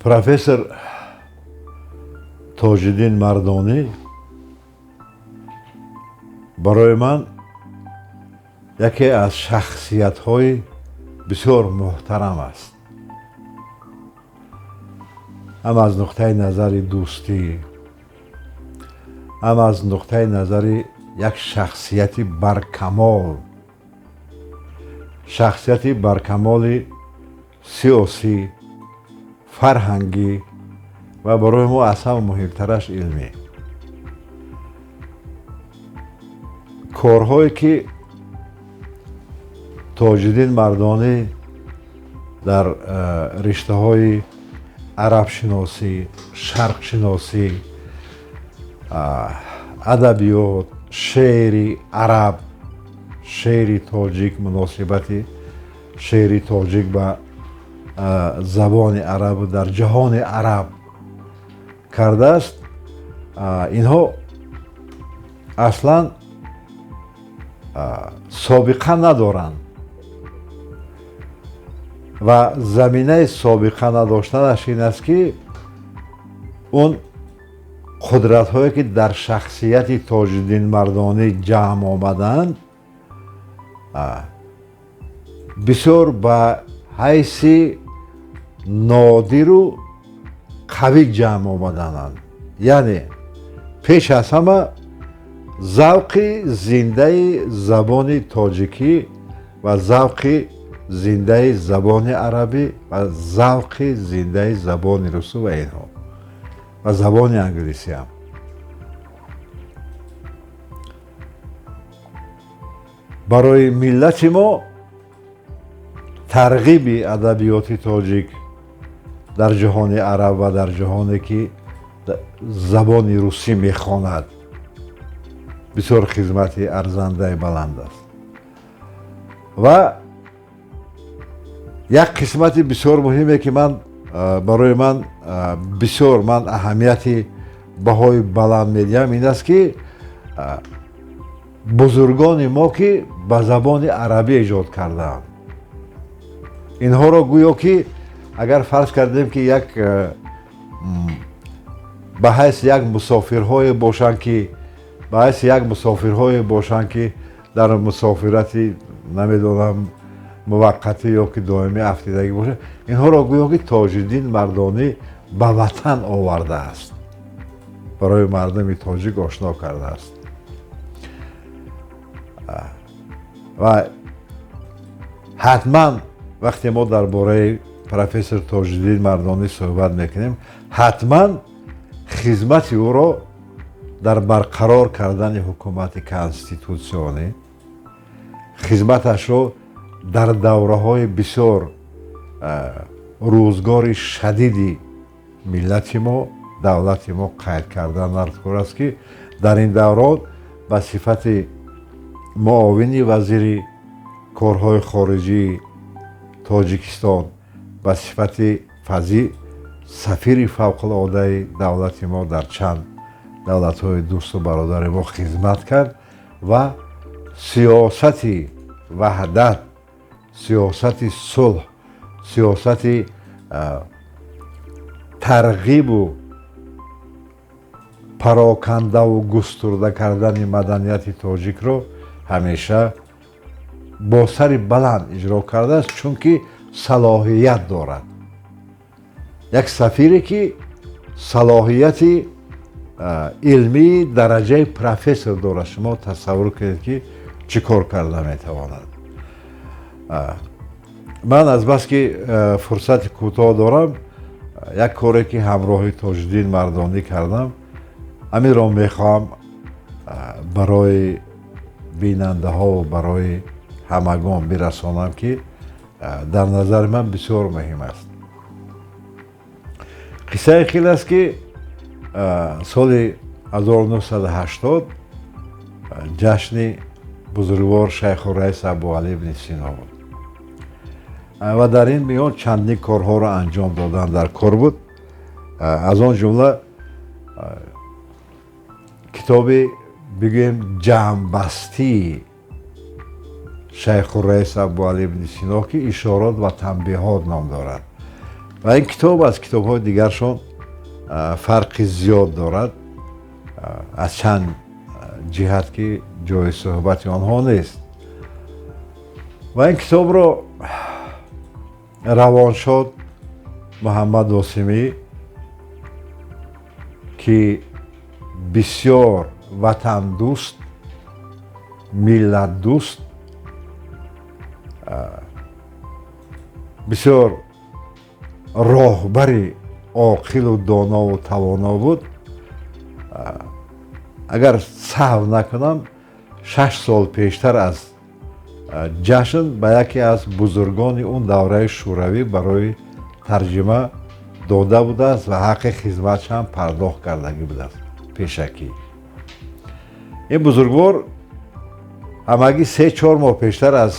Профессор Тоҷиддин Мардонӣ барои ман яке аз шахсиятҳои бисёр муҳтарам аст, ҳам аз нуқтаи назари дӯстӣ, ҳам аз нуқтаи назари як шахсияти баркамол, шахсияти баркамоли сиёсӣ, фарҳангӣ ва барои мо аз ҳама муҳимтараш илмӣ. Корҳое ки Тоҷиддин Мардонӣ дар риштаҳои арабшиносӣ, шарқшиносӣ, адабиёт, шеъри араб, шеъри тоҷик, муносибати шеъри тоҷик ба забони арабу дар ҷаҳони араб кардааст, инҳо аслан собиқа надоранд ва заминаи собиқа надоштанаш ин аст, ки он қудратҳое ки дар шахсияти Тоҷиддин Мардонӣ ҷамъ омаданд, бисёр ба ҳайси нодиру қавӣ ҷамъ омадананд. Яъне пеш аз ҳама завқи зиндаи забони тоҷикӣ ва завқи зиндаи забони арабӣ ва завқи зиндаи забони русу ва инҳо ва забони англисиам. Барои миллати мо тарғиби адабиёти тоҷик дар ҷаҳони араб ва дар ҷаҳоне ки забони русӣ мехонад бисёр хизмати арзандаи баланд аст. Ва як қисмати бисёр муҳиме ки барои ман бисёр ман аҳамияти баҳои баланд медиҳам ин аст, ки бузургони мо ки ба забони арабӣ эҷод кардаанд, инҳоро гӯё ки агар фарз кардем ки ба ҳайси як мусофирҳое бошанд, ки ба ҳайси як мусофирҳое бошанд, ки дар мусофирати намедонам муваққатӣ ё ки доимӣ афтидагӣ бошанд, инҳоро гӯё ки Тоҷиддин Мардонӣ ба ватан овардааст, барои мардуми тоҷик ошно кардааст. Ва ҳатман вақте мо дар бораи профессор Тоҷиддин Мардонӣ суҳбат мекунем, ҳатман хизмати ӯро дар барқарор кардани ҳукумати конститутсионӣ, хизматашро дар давраҳои бисёр рӯзгори шадиди миллати мо, давлати мо қайд кардан даркор аст, ки дар ин даврон ба сифати муовини вазири корҳои хориҷии Тоҷикистон, ба сифати сафири фавқулодаи давлати мо дар чанд давлатҳои дӯсту бародари мо хизмат кард ва сиёсати ваҳдат, сиёсати сулҳ, сиёсати тарғибу парокандаву густурда кардани маданияти тоҷикро ҳамеша бо сари баланд иҷро кардааст, чунки салоҳият дорад. Як сафире ки салоҳияти илмии дараҷаи профессор дорад, шумо тасаввур кунед, ки чӣ кор карда метавонад. Ман азбаски фурсати кӯтоҳ дорам, як коре ки ҳамроҳи Тоҷиддин Мардонӣ кардам, ҳаминро мехоҳам барои бинандаҳо ва барои ҳамагон бирасонам, ки дар назари ман бисёр муҳим аст. Қиссаи хел аст, ки соли 1980 ҷашни бузургвор Шайхурраис Абуалӣ ибни Сино буд ва дар ин миён чандин корҳоро анҷом додан дар кор буд. Аз он ҷумла китоби бигӯем ҷамъбастии Шайхурраис Абуалӣ ибни Сино, ки Ишорот ва танбеҳот ном дорад. Ва ин китоб аз китобҳои дигаршон фарқи зиёд дорад аз чанд ҷиҳат, ки ҷои суҳбати онҳо нест. Ва ин китобро равоншод Муҳаммад Осимӣ, ки бисёр ватандӯст, миллатдӯст, бисёр роҳбари оқилу донову тавоно буд, агар саҳв накунам, 6 сол пештар аз ҷашн ба яке аз бузургони он давраи шӯравӣ барои тарҷима дода будааст ва ҳаққи хизматшам пардохт кардагӣ будааст пешакӣ. Ин бузургвор ҳамагӣ 3-4 моҳ пештар аз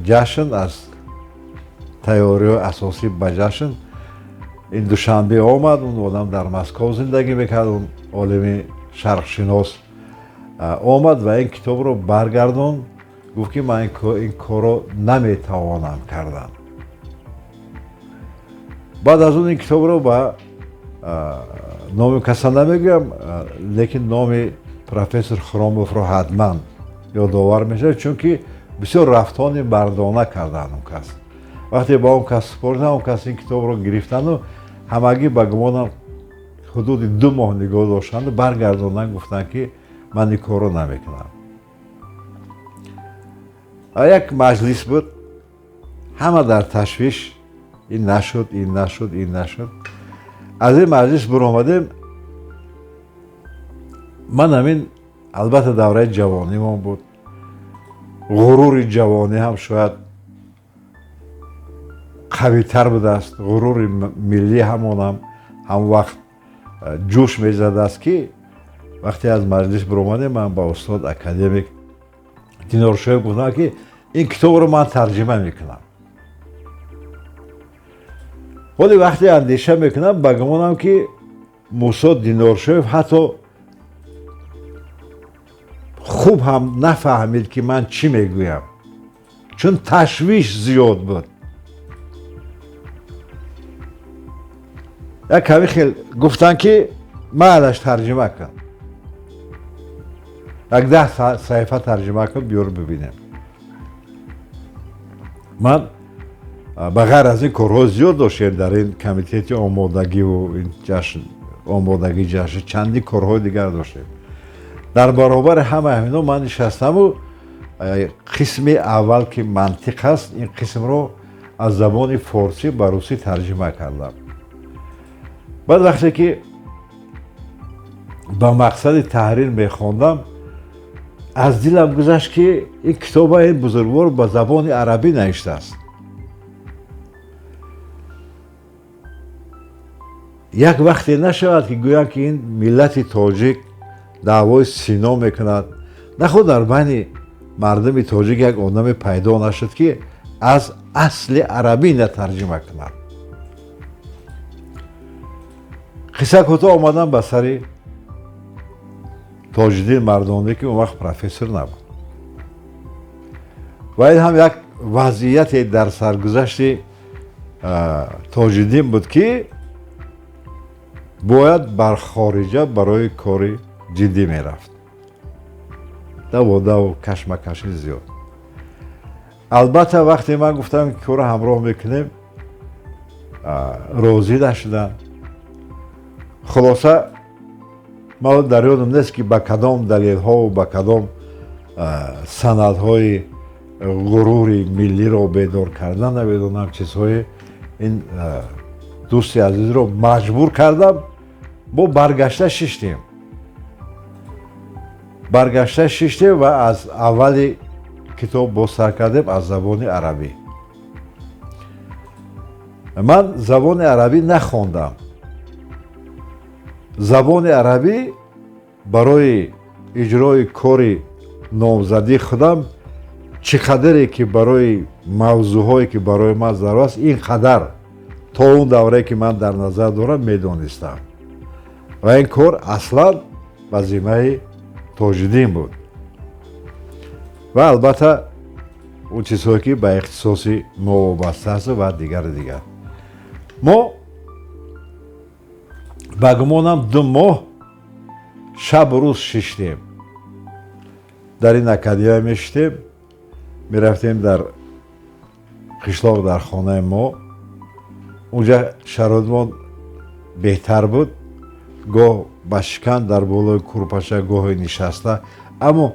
ҷашн, аз тайёриҳои асосӣ ба ҷашн, ин Душанбе омад. Он одам дар Москов зиндагӣ мекард, он олими шарқшинос омад ва ин китобро баргардон, гуфт ки ман ин корро наметавонам кардан. Баъд аз он ин китобро ба номи каса намегӯям, лекин номи профессор Хромовро ҳатман ёдовар мешавад, чунки бисёр рафтони мардона карданд он кас. Вақте ба он кас супориданд, он кас ин китобро гирифтанду ҳамагӣ ба гумонам ҳудуди 2 моҳ нигоҳ доштанду баргардондан, гуфтанд ки ман ин корро намекунам. Як маҷлис буд, ҳама дар ташвиш, ин нашуд, ин нашуд, ин нашуд. Аз ин маҷлис биромадем. Ман ҳамин, албатта, давраи ҷавонимон буд, ғурури ҷавонӣ ҳам шояд қавитар будааст, ғурури миллӣ ҳамонам ҳам вақт ҷӯш мезадааст, ки вақте аз маҷлис биромадем, ман ба устод академик Диноршоев гуфтам, ки ин китобро ман тарҷима мекунам. Ҳоли вақте андеша мекунам, ба гумонам ки Мусо Диноршоев ҳатто хуб ҳам нафаҳмид, ки ман чӣ мегӯям, чун ташвиш зиёд буд. Як ками хел гуфтанд, ки майлаш, тарҷима кун, як 10 саҳифа тарҷима кун, биёр бибинем. Ман ба ғайр аз ин корҳо зиёд доштем дар ин комитети омодагиву ин ҷашн, омодагии ҷашн, чанди корҳои дигар доштем. Дар баробари ҳама ҳамино ман нишастаму қисми аввал, ки мантиқ аст, ин қисмро аз забони форсӣ ба русӣ тарҷима кардам. Баъд вақте ки ба мақсади таҳрир мехондам, аз дилам гузашт, ки ин китоба ин бузургвор ба забони арабӣ навиштааст. Як вақте нашавад, ки гӯянд, ки ин миллати тоҷик даъвои сино мекунад. Наход дар байни мардуми тоҷик як одаме пайдо нашуд, ки аз асли арабӣ на тарҷима кунад. Қисса кӯтоҳ, омадам ба сари Тоҷиддин Мардонӣ, ки он вақт профессор набуд. Ва ин ҳам як вазъияте дар саргузашти Тоҷиддин буд, ки бояд бар хориҷа барои кори ҷиддӣ мерафт. Даводаву кашмакаши зиёд. Албатта, вақте ман гуфтам, ки корро ҳамроҳ мекунем, розӣ нашуданд. Хулоса, ман дар ёдам нест, ки ба кадом далелҳову ба кадом санадҳои ғурури миллиро бедор кардан, намедонам, чизҳои ин дӯсти азизро маҷбур кардам. Мо баргашта шиштем. Баргашта шиштем ва аз аввали китоб боз сар кардем аз забони арабӣ. Ман забони арабӣ нахондам. Забони арабӣ барои иҷрои кори номзадии худам чӣ қадаре ки барои мавзӯъҳое ки барои ман зарур аст, ин қадар то он даврае ки ман дар назар дорам медонистам. Ва ин кор аслан вазифаи Тоҷиддин буд. Ва албатта он чизҳое ки ба ихтисоси мо вобаста аст ва дигару дигар. Мо ба гумонам 2 моҳ шабу рӯз шиштем, дар ин академия мешиштем, мерафтем дар қишлоқ, дар хонаи мо. Унҷа шароитмон беҳтар буд, гоҳ ба шикан дар болои курпача, гоҳе нишаста. Аммо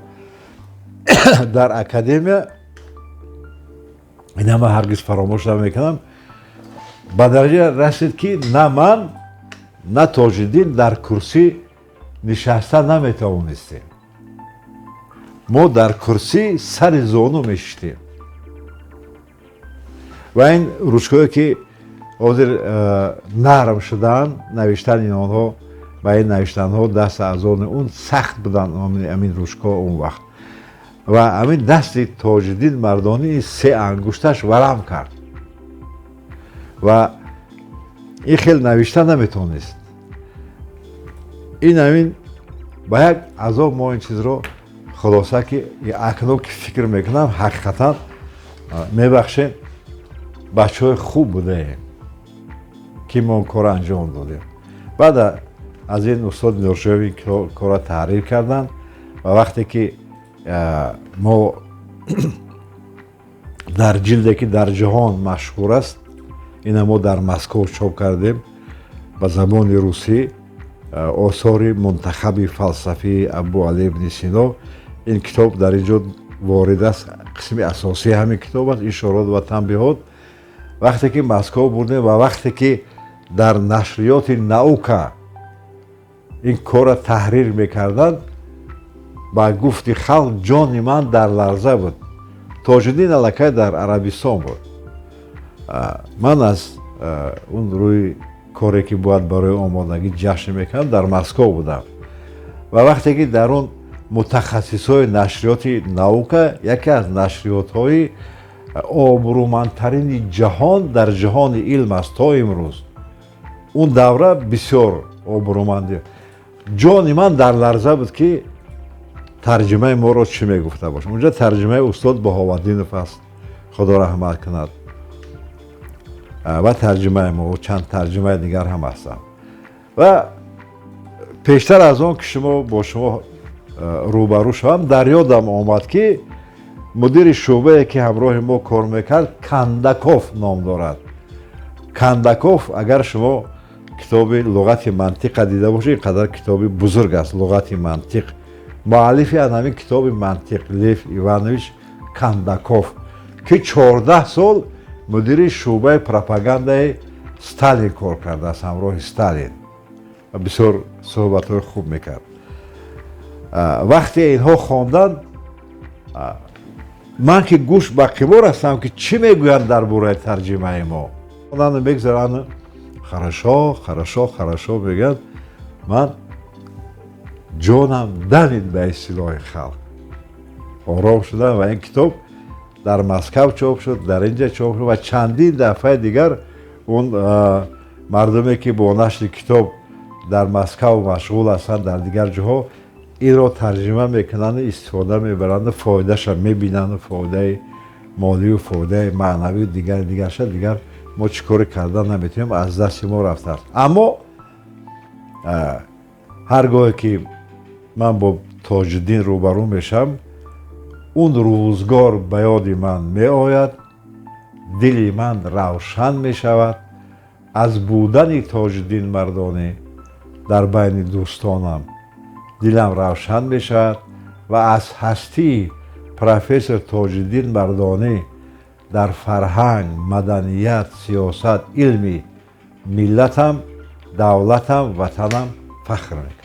дар академия, ина ман ҳаргиз фаромӯш намекунам, ба дараҷа расид, ки на ман, на Тоҷиддин дар курсӣ нишаста наметавонистем. Мо дар курсӣ сари зону мешиштем ва ин ручкое, ки ҳозир нарм шудаанд, навиштани онҳо ба ин навиштанҳо даст аз они он сахт буданд, ҳамин ручкаҳо он вақт. Ва ҳамин дасти Тоҷиддин Мардонӣ се ангушташ варам кард ва ин хел навишта наметавонист. Ин ҳамин ба як азоб мо ин чизро, хулоса, ки акнун ки фикр мекунам, ҳақиқатан, мебахшем, бачаҳои хуб будаем, ки мо он корро анҷом додем. Баъд аз ин устод Нуршоев ин корро таҳрир карданд. Ва вақте ки мо дар ҷилде, ки дар ҷаҳон машҳур аст, ина мо дар Москов чоп кардем ба забони русӣ, «Осори мунтахаби фалсафии Абу Али ибни Сино», ин китоб дар ин ҷо ворид аст. Қисми асосии ҳамин китоб аст, «Ишорот ва танбиҳот». Вақте ки Москов бурдем ва вақте ки дар нашриёти «Наука» ин корро таҳрир мекарданд, ба гуфти халқ, ҷони ман дар ларза буд. Тоҷиддин аллакай дар Арабистон буд. Ман аз он рӯи коре, ки бояд барои омодагӣ ҷашн мекардам, дар Москов будам. Ва вақте ки дар он мутахассисҳои нашриёти «Наука», яке аз нашриётҳои обрӯмандтарини ҷаҳон дар ҷаҳони илм аст то имрӯз, он давра бисёр обрӯмандӣ, ҷони ман дар ларза буд, ки тарҷимаи моро чӣ мегуфта бошам. Унҷа тарҷимаи устод Баҳоваддинов аст, Худо раҳмат кунад, ва тарҷимаи мо, чанд тарҷимаи дигар ҳам ҳастанд. Ва пештар аз он ки шумо бо шумо рӯбарӯ шавам, дар ёдам омад, ки мудири шӯъбае, ки ҳамроҳи мо кор мекард, Кандаков ном дорад. Кандаков, агар шумо китоби «Луғати мантиқа» дида бошед, ин қадар китоби бузург аст, «Луғати мантиқ», муаллифи аз ҳамин китоби мантиқ Лев Иванович Кандаков, ки 14 сол мудири шӯъбаи пропагандаи Сталин кор кардааст, ҳамроҳи Сталин ва бисёр суҳбатҳои хуб мекард. Вақте инҳо хонданд, ман ки гӯш ба қимор ҳастам, ки чӣ мегӯянд дар бораи тарҷимаи мо, мегзаранд, «Хорошо, хорошо, хорошо» мегӯянд. Ман ҷонам дамид, ба истилоҳи халқ, ором шудам. Ва ин китоб дар Москав чоп шуд, дар инҷа чоп шуд ва чандин дафъаи дигар он мардуме, ки бо нашри китоб дар Москав машғул ҳастанд, дар дигар ҷоҳо инро тарҷима мекунанду истифода мебаранду фоидаша мебинанду, фоидаи молию фоидаи маънавию дигари дигарша. Дигар мо чӣ коре кардан наметавонем, аз дасти мо рафтааст. Аммо ҳар гоҳе ки ман бо Тоҷиддин рӯбарӯ мешавам, он рӯзгор ба ёди ман меояд, дили ман равшан мешавад аз будани Тоҷиддин Мардонӣ дар байни дӯстонам. Дилам равшан мешавад ва аз ҳастии профессор Тоҷиддин Мардонӣ дар фарҳанг, маданият, сиёсат, илми миллатам, давлатам, ватанам фахр мекунам.